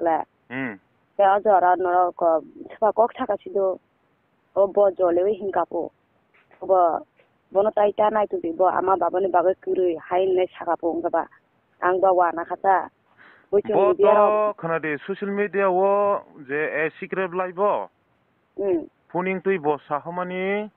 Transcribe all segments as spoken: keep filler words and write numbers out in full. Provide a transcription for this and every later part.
ba. Hmm. Tei o jora norok, uh, swpha kok saka sido. O bo jolewi hinkapo. Bo, bono tai ta nai tongdi, bo ama babani bagwi kwrwi hai hinwi sakapo wngkha ba. Ang ba wana kha ta. Bo to khwnadi social media o je, eh, secret life o. Hmm. Phuning twi bo sahomani,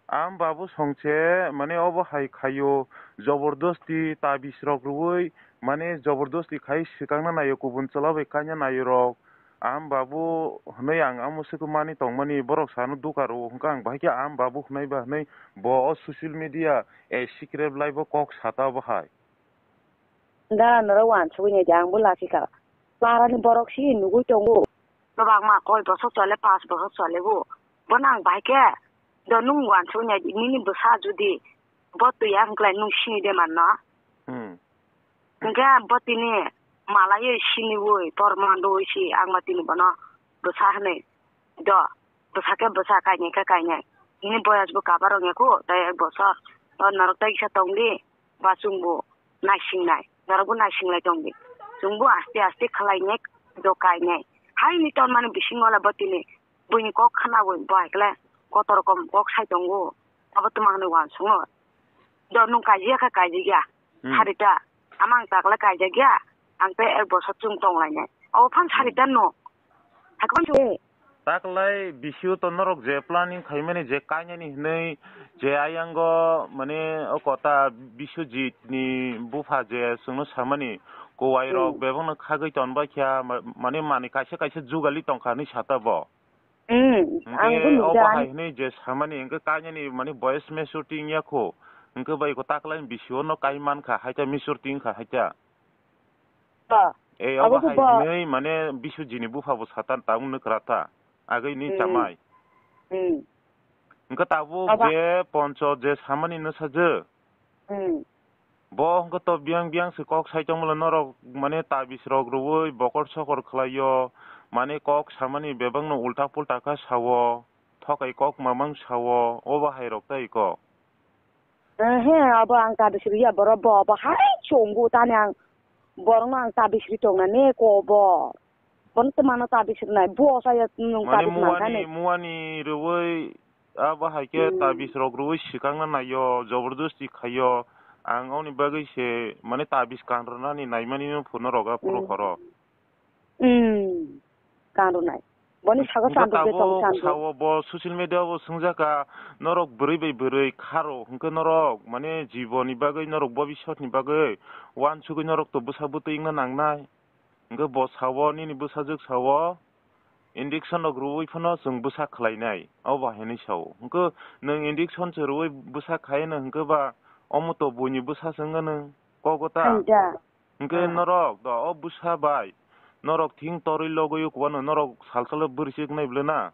ang babu songche, mane obo hai khaio, jobordosti tabis rok rwui, mane jobordosti khai swkangna naio, kubun chwla bai kaina naio rok. Ang babu hwnwi ang amo swkang mani tongmani, borok sano duka rwo hwnkha, ang bahai khe ang babu hwnwi ba hwnwi bo o social media, eh, secret life o kok sata bo hai. Dara norok wansugwi naidi, ang bo lachikha. Parani borok si nugwi tongo. Kwbangma koi bosok chole, panch bosok chole bo. Bono ang bahai khe, do nwng wansugwi naidi, nini bwsa judi bo twiya hwnkhe nwng sini de manno. Hmm. Hwnkhe bo tini malaiwi siniwi, porman rwui si, ang ma tini bono bwsa hwnwi. Do, bwsa khe bwsa, kainai khe kainai. Nini boyas bo kabar wngya kho, tei ek bosor. O norok tei kisa tongdi. Ba chwngbo naisingnai, norokbo naisinglai tongdi. Chwngbo aste aste khlainai, do kainai. Haini tonmani bisingo le bo tini buini kok khnaui bo hai khe le kotor rokom kok sai tongo. Abo twma hwnwi uansukno. Do nwng kaijak kha, kaijak ya. Hmm. Harita, ama ang takle kaijak ya. Ang tei ek bosor chwng tonglainai. Abo phan sarita no. Hakhe uansuk. Taklai bisio to norok je planning khaimani, je kainani hinwi, je ayango, mane, o kota Biswajit ni bupha je chwngno samani, kuwai rok Hmm. bebakno khagwi tonbaikha, ma-, mane, manwi kaisa kaisa jugali tongkha hinwi sata bo. Hmm, ang bo Hinkhe obo nukha. Hai hinwi je samani, hinkhe kainani, mane, boyes maturity wngya kho, hinkhe bai ko taklai bisio no kai mankha, haikhe maturity wngkha, haikhe. Ba. Eh, abo obo hai khe ba. Hinwi mane Biswajit ni bupha bo satan tabuk nukra ta. Agwi ni Hmm. chamai. Hmm. Hinkhe tabuk Aba. je poncho je samani no sajak. Hmm. Bo hinkhe to biyang biyang se kok sai tongmolo norok mane tabis rok rwui bokor sokor khlaio. Mane kok samani bebak no ulta pulta kha sao. Thokai kok mamang sao. Obo hai rok tai kok. Ehe, abo ang ta bisiri ya, borok bo, bo hai chongo tani ang, borokno ang ta bisiri tongna ne ko bo. Bono twmano ta bisiri nai, bo sa ya nwng ta Mane bisiri nang muani, thani. muani rwui, abo hai khe Hmm. ta bisirok rwui swkangna naio, jobordosti khaio. Ang oni bagwi se, mane ta bis kan rwnani naimani no phuno roga phuru Hmm. horo. Hmm. Kan rwnai. Boni sago Hwnkhe chanduk de tabuk tong chanduk. sao bo social media o swngjaka, norok bwrwi bai bwrwi kharo, hwnkhe norok, mane, jiboni bagwi, norok bobiswt ni bagwi, uansugwi norok to bwsa bwtwi wngna nangnai. Hwnkhe bo sao, nini bwsajwk sao, injection rok rwui phano chwng bwsa khlainai, obo hai hinwi sao. Hwnkhe nwng injection se rwui bwsa khaino hwnkhe ba, omo to buini bwsa se wngya nwng, kogo ta? Hanja. Hwnkhe Ah. norok do o bwsa bai, norok thing torwi logwi o kwbano norok sal salo bwrwi se wngnai bwle na?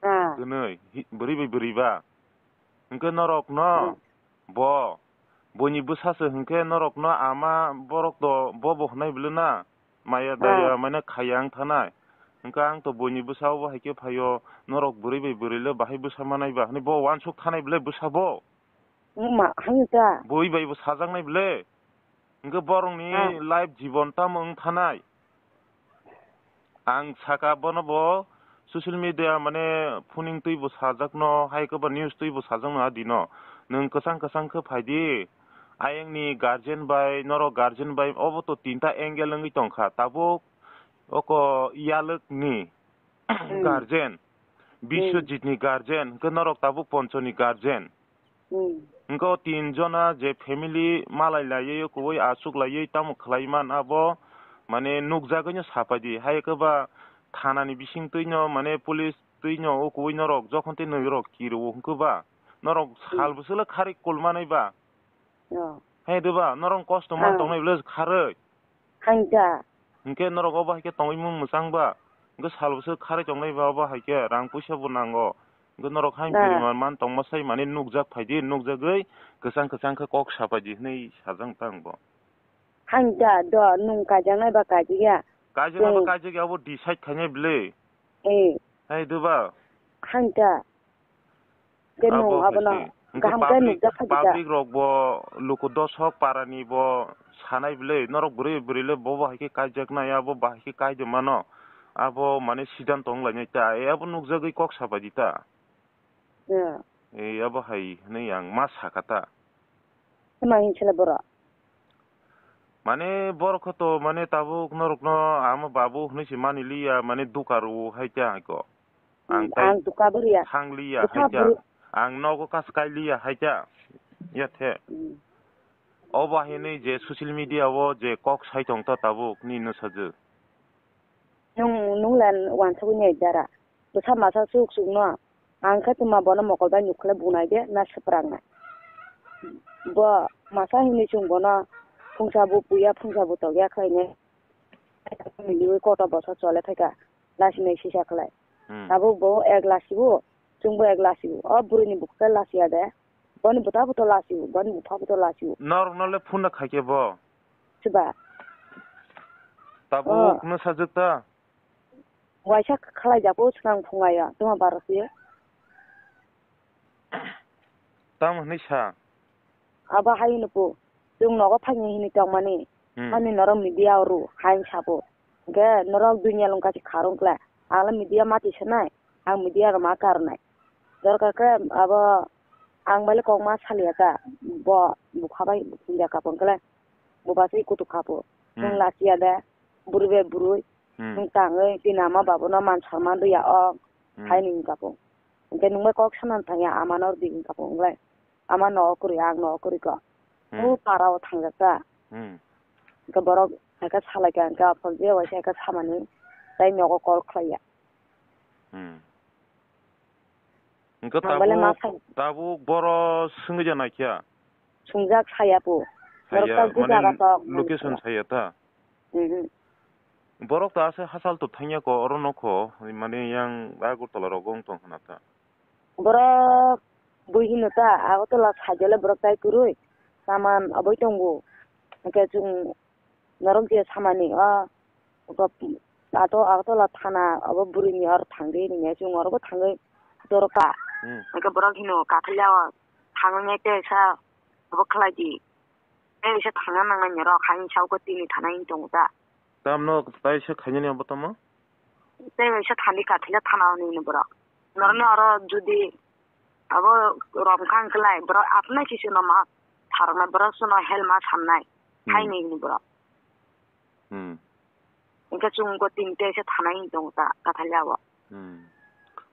Ah. Kwnwi, hi-, bwrwi bai bwrwi ba. Hwnkhe norok no Hmm. bo, boini bwsa se hwnkhe norok no ama borok do bo bo hwnai bwle na? Maya Ah. daya mane khaya wng thanai. Hwnkhe ang to boini bwsa o bo hai khe phaio, norok bwrwi bai bwrwi le bahai bwsa manai ba hwnwi bo uansuk thanai bwle bwsa bo. Wngma, hwnwi ta. Bui bai bo sajaknai bwle. Hwnkhe borokni Ah. life jibon tamo wng thanai. Ang saka bono bo social media mane phuning twi bo sajakno, hai khe ba news twi bo sajakno a dino. Nwng kwchang kwchang khe phai di. Ayangni guardian bai, norok guardian bai, obo to tinta angle wngwi tongkha. Tabuk oko Yalwkni Hmm. guardian, Hmm. Biswajitni guardian, hwnkhe norok tabuk Ponchoni guardian. Hmm. Hwnkhe o tin jona je family malai laiwi, o kubui achuk laiwi tamo khlai man abo, mane nukjagwino sapai di. Hai khe ba thanani bising twino, mane police twino o kubui norok jokhon tei norok kiro hwnkhe ba norok Hmm. sal bwswkle kharwi kul manai ba. Oh. Hai de ba, norok kosto man Ah. tongnai bwle kharwi. Hanja. Hwnkhe norok obo hai khe tongwi mung mwchang ba. Hwnkhe sal bwswk kharwi tongnai ba obo hai khe rang puisa bo nango. Hwnkhe norok hai Ah. bwrwi man, man tongma sai mani nukjak phai di, nukjagwi kwchang kwchang khe kok sapai di hwnwi sajak tang bo. Hanja do nwng kaijaknai ba kaijakya? Kaijaknai ba Chwng. kaijakya abo decide khainai bwle. Eh. Hai de ba? Hanja. Tei Abo nwng abono hai se. Hwnkhe kaham khe public, nukjak kha public rok bo luku dosok para ni bo sanai bwle, norok bwrwi bwrwi le bo bo hai khe kaijaknai, abo bahai khe kai de mano, abo mane siddhanto wng lainai ta, e abo nukjagwi kok sabai di ta. Ya. E abo hai hwnwi ang ma sakha ta. Tama hin sila borok? Mane borok kho to mane tabuk norokno ama babu hwnwi se mani liya, mane duka rw hai ta ko. Hmm, ang tai ang duka bwrwi ya. Thang liya Bwsa hai ta. Bwrwi. Ang nogo kas kai liya hai ta. Ya the. Hmm. Obo hai hwnwi je social media o je kok sai tong ta tabuk ni no sajwk. Nwng, nwng le wansugwi nai dara. Bwsa masa chuk chuk no. Ang khe tuma bono mokol bai nukhle bunai de na swprangnai. Bo masa hinwi chwng bono phungsa bo puya, phungsa bo tokya khlainai. Miliwi koto bosor chole phaikha. Lasinai sisa khlai. Hmm. Tabuk bo ek lasibo, chwngbo ek lasibo. O bwrwini bukhe lasiya de. Boni bwtha bwtha lasibo, boni bupha bwtha lasibo. Norokno le phone khaikhe bo. Siba. Tabuk oh. No sajwk ta? Waisa khlai jago swkang phungayo, tuma baro siye. Tamo hwnwi sa? Abo hai hwnwi pu, chwng nogo phaini hwnwi tongmani, hmm. Ani norok media o rw, hai sabo. Hwnkhe norok duinya lungkha se kharwng khlai. Ang le media mati sanai, ang media rwma karnai. Dorkar khe abo ang bai le kokma salia ta, bo bupha bai phunjak kapang khlai. Bubachi kutuk kha bo. Hmm. Nwng lachiya de, bwrwi bai bwrwi. Hmm. Nwng tangwi tini ama babuno man sar man rwya o, hmm. Hai nwng kha bo. Hwnkhe nwng bai kok sana thangya, amano rwdi hwn kha bo, wng lai. Ama nogo kwrwi, ang nogo kwrwi kha. Hmm. O para o thangjak ta. Hmm. Hwnkhe borok hai khe salai kha, hwnkhe aphuru je waisa hai khe samani, tai nogo call khlaiya. Hmm. Hwnkhe ang bale tabuk, ma sai- tabuk boro swngwi ja naikha? Sungjak saya po. Saya, borok ta buja mane ka tok location saya ta? Mhm. Borok ta ase hachal to thangya ko oro nokho, mane yang Agartala rogo wng tong khna ta. Borok bui hino ta, Agartala side le borok tai kwrwi. Saman oboi tongo. Hwnkhe chwng norok je samani o, o, ato Agartala thana abo bwrwini oro thangdi hwnwi chwng oro bo thangwi dorokha. Hmm. Hwnkhe borok hino kathilya o thangwi nai tei sa abo khlai di. Tei sa thangna nangnai norok haini sa uko tini thana hini tongo ta. Tamno tai sa khainani abo tamo? Tei waisa thani kathila thana hwnwi hino borok. Norokni oro jodi abo romkha hwnkhe lai borok aphnai se chwngno ma tharoknai, borok chwngno hel ma samnai. Hmm. Haini hino borok. Hmm. Hwnkhe chwng bo tini tei se thanai hini tongo ta, kathaliya o. Hmm.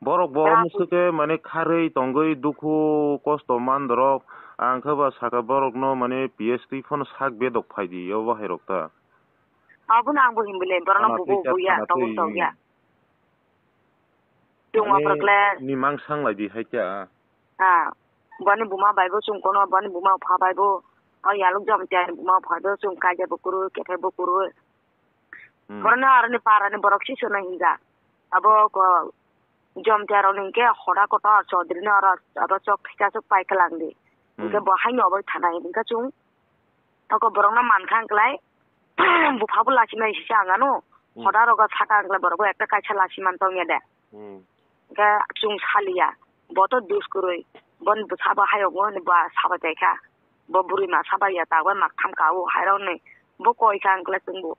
Borok bo omo swkhe mane kharwi tongwi dukhu kosto man dorok, ang khe ba sakha borokno mane P S twi phano sak bedok phai di, obo hai rok ta. Abono ang bo himwi le, borokno bubo buya, tongo tongya. Chwng o borok le ni mang sang lai di hai khe a. Ha, boni buma bai bo chwng kono, boni buma bupha bai bo, o Yaluk Jamatia ni buma bupha bai bo chwng kaijak bo kwrwi, kethai bo kwrwi. Hmm. Borokno aroni para ni borok si sona hinjak. Abo ko Jamatia rok ni hwnkhe hoda kotor Chaudhary ni oro abo chok thika chok pai khe lang di. Hmm. Hwnkhe bo haino obo thanai hwnkhe chwng. Toko borokno mankha wngklai, bupha bo lachimani sisa ang ano, hmm, hoda rogo saka wngklai borok bo ekta kaisa lachiman tongya de. Hmm. Hwnkhe chwng saliya, bo to dus kwrwi, boni bwsa bo hayungo hwnwi bo sabai tongkha. Bo bwrwi masa bai ya, tak bai mak tham ka o, hairok ni bo koi kha wngklai chwngbo.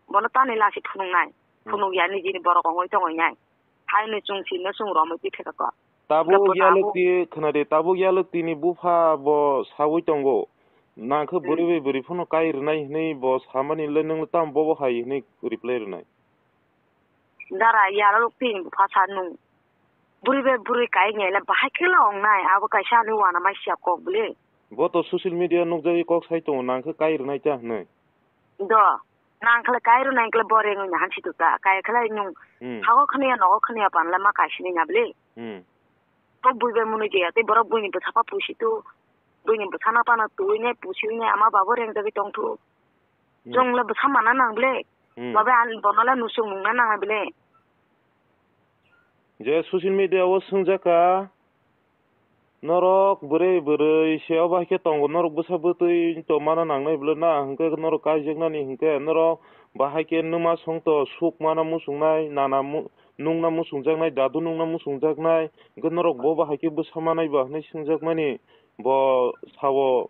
Bono tamni lachi phunuknai, hmm, phunukya nijini borok wngwi tongwi nai. Haino chwng sino chwng romwi twi theka kok. Tabuk Yalukti, khwnadi, tabuk Yalukti ni bupha bo sawi tongo. Nangkhe bwrwi bai bwrwi phano kai rwnai hwnwi bo samani le, nwng tamo bobo hai hwnwi reply rwnai? Dara Yalukti ni bupha sa nwng. Bwrwi bai bwrwi kai nai le bahai khe le wngnai, abo kaisa ani uanama siya kok bwle. Bo to social media nukjagwi kok sai tongo, nangkhe kai rwnai ta hwnwi. Do, nangkhe le kai rwnai khe le bo rengwi naham si tuta, kai khe le nwng, hmm, sago khwnayo nogo khwnayo panle ma kai sinai na bwle. Hmm. Bo bui bai mwnwi jeya, tei borok buini bwsa pha pusi tu, buini bwsano phano twiwi nai pusiwi nai ama babo rengjagwi tong thu. Hmm. Chwng le bwsa mana nang bwle. Hmm. Mabe ang bono le nuchung nungna nang bwle. Je social media o swngjak kha, norok bwrwi bwrwi se obo hai khe tongo, norok bwsa bwtwi to mana nangnai bwle na, hwnkhe norok kaijaknani hwnkhe norok bahai khe nwma songto suk mana muchungnai, nana mu-, nungna muchungjaknai, dadu nungna muchungjaknai, hwnkhe norok bo bahai khe bwsa manai ba hwnwi swngjakmani bo sao.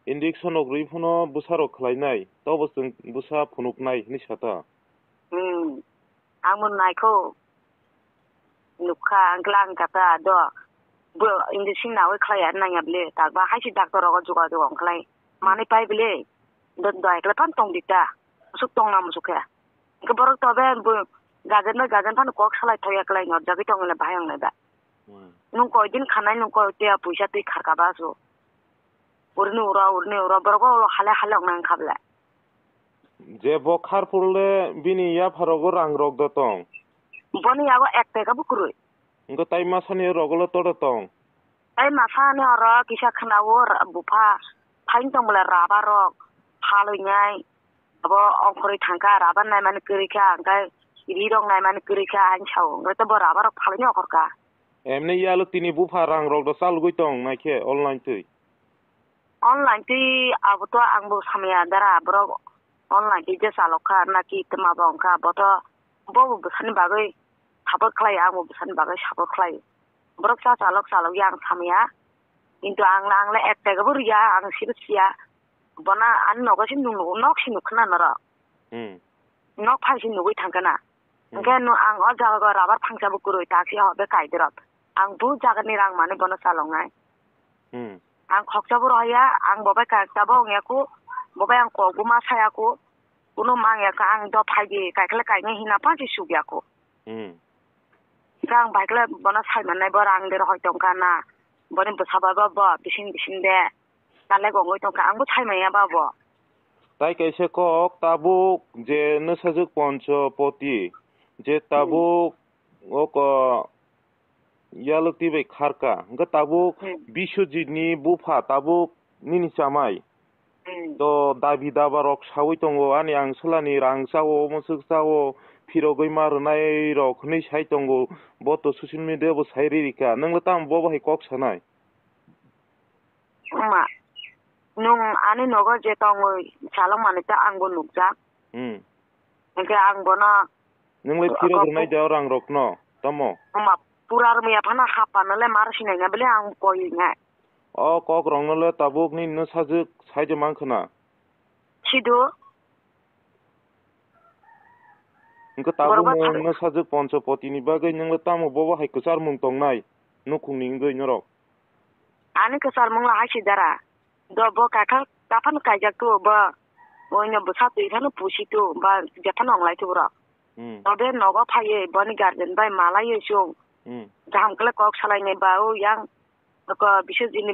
Injection rok rwi phano bwsa rok khlainai, tobo chwng bwsa phunuknai hwnwi sa ta. Hmm. Ang bo naikho. Nukha, ang kla ang kata do. Bo injection nawi khlai ya nang ya bile. Takba hai si doctor rogo juga juga ang khlai. Mani pai bile. Do, do hai khlai phan tong di ta. Musuk tong na musuk khe. Ke borok to be bo gajen bai gajen phan kok salai thoya khlai nor jagwi tong le bahai ang le da. Hmm. Nung koi din khanai nung koi te puisa twi kharka ba su. Urni ura, urni ura, borok o hale hale ong nang kha bele. Je bo kharphur le bini yapharogo rang rok do tong? Boni yago ek teka bo kwrwi. Wngkha tai masani rogo le todo tong? Tai masani oro kisa khna o ra-, bupha phain tong bole raba rok phalwi nai. Abo ongkhorwi thangkha, raba naimani kwrwi kha, hwnkhe ri rok naimani kwrwi kha, ani sao. Hwnkhe to bo raba rok phalwi nai okhorkha. Emni yalo tini bupha rang rok do chalgwi tong naikhe online twi? Online twi abo to ang bo samaya dara, borok online twi je chalok kha, naki twma bo wng kha, bo to bo bo bwsani bagwi support khlai, ang bo bwsani bagwi support khlai. Borok cha chalok chalok ya ang samaya, kintu ang le, ang le ek tega bo riya, ang sibo siya, bono ani nogo se nuk nuk nok se nuk khna norok. Hmm. Nok phai se nugwi thang kana. Hmm. Hwnkhe no ang o jaga o rubber phangsa bo kwrwi tak se hobe kai dirok. Ang bu jaga ni rang mani bono chalok nai. Hmm. Ang khoksa bo rohaya, ang bo bai kak ta bo wng ya ku, bo bai ang kok bo ma saya ku, kuno mang ya ka ang do phai di, kai khle kai nai hina phan se suk ya ku. Hmm. Hwnkhe ang bai khle bono sai mannai bo rang de rohoi tong kha na, boni bwsa bai bo, bo bising bising de. Talai gongoi tongkha, ang bo sai manya ba bo. Tai kaisa kok tabuk je nwsajwk Ponchopoti, je tabuk oko yalwk twi bai kharka, hwnkhe tabuk Hmm. Biswajit ni bupha tabuk nini chamai. Hmm. To dabi daba rok sawi tongo, ani ang swlani rang chao, mwswk chao, phirogwi ma rwnai rok hwnwi sai tongo, bo to social media bo sai riri kha, nwng le tamo bo bahai kok sanai? Wngma, nwng ani nogo je tongwi chalok manwi ta ang bo nukjak. Hmm. Hwnkhe ang bono Nwng le phirok rwnai de o rang rok no, tamo? Wngma, pura rwmya phano hapano le mar sinai na bele ang koi nai. O kok rok no le tabuk ni nwsajwk sai de mang khna. Sido. Hwnkhe tabuk Borok nwng nwsajwk Ponchopoti ni bagwi nwng le tamo bobo hai kwchar mung tongnai nukhung ni wngwi norok? Ani kwchar mung la hai si dara. Do bo kakhal kaphano kaijak tu bo. Oino bwsa twi phano pusi tu ba jephano wnglai tu borok. Hmm. Tobe nogo phaiwi boni guardian bai malaiwi chwng. Hmm. Kaham khle kok salainai ba o yang ko Biswajit ni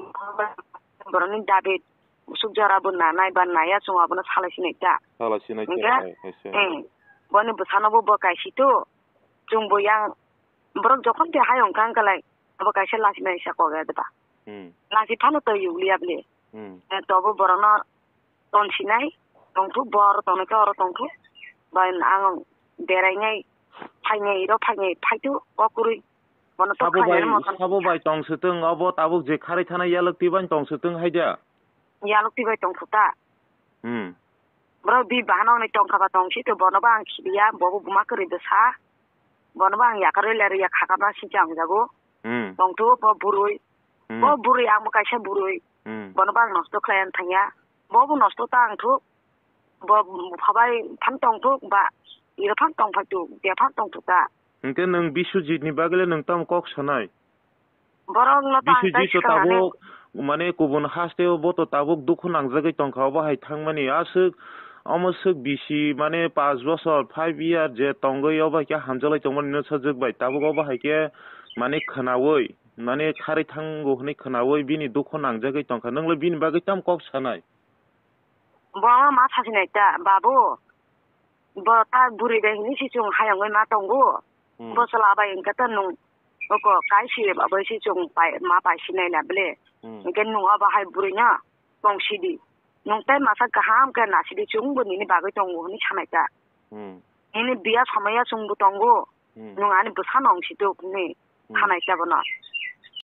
borokni dabi usuk jora bo nanai ba naya chwng abono salai sinai ta. Salai sinai ta, Hwnkhe, hai, hai se. Hmm. Boni bwsano bo bo kaisi tu. Chwng bo yang borok jokhon te hai wngkha wngkha lai abo kaisa lachi nai sa kok ya deba. Hmm. Lachi phano twi yugliya bli. Hmm. Eh, tobo borokno ton sinai tongthuk bor tongnaikhe oro tongthuk. Bai ang berainai phainai iro phainai phaitu kok kwrwi. Bono to Sabo bai, khainani motom sabo bai tong swtwng obo tabuk je kharwi thanai yalwk twi bai tong swtwng hai da. Yalwk twi bai tongthuk ta. Hmm. Bro bi bahano ni tongkha ba tongsi to bono ba ang khibiya bobo buma kwrwi bwsa. Bono ba ang yakarwi lerwi ya khaka ba sincha ang jago. Hmm. Tongthuk bo burui. Hmm. Bo burui ang bo kaisa burui. Hmm. Bono ba ang nosto khlai ang thangya. Bobo nosto ta ang thuk. Bo phabai phan tongthuk ba iro phan tongphai thuk, dia phan tongthuk ta. Hwnkhe nwng Biswajit ni bagwi le nwng tamo kok sanai? Borok no ta ang Biswajit to tabuk mane kubun haste o bo to tabuk dukhu nangjagwi tongkha obo hai thangmani aswk omo swk bisi mane paanch bosor five year je tongwi obo hai khe hamjaklai tongmani nwsajwk bai tabuk obo hai khe mane khwnawi mane kharwi thango hwnwi khwnawi bini dukhu nangjagwi tongkha nwng le bini bagwi tamo kok sanai? Bo ma sasinai ta babu. Bo ta buri bai hini si chwng hayungwi ma tongo. Hmm. Bo chwla bai hwnkhe ta nwng oko kai si bai si chwng pai, ma pai si nai na ble. Hmm. Hwnkhe nwng abo hai buri no tong si di. Nwng tei masa kaham khe na si di chwng bo nini bagwi tongo hwnwi sanai ta. Hmm. Nini biya samaya chwng bo tongo. Hmm. Nwng ani bwsa no wng si tok hwnwi Hmm. sanai ta bono.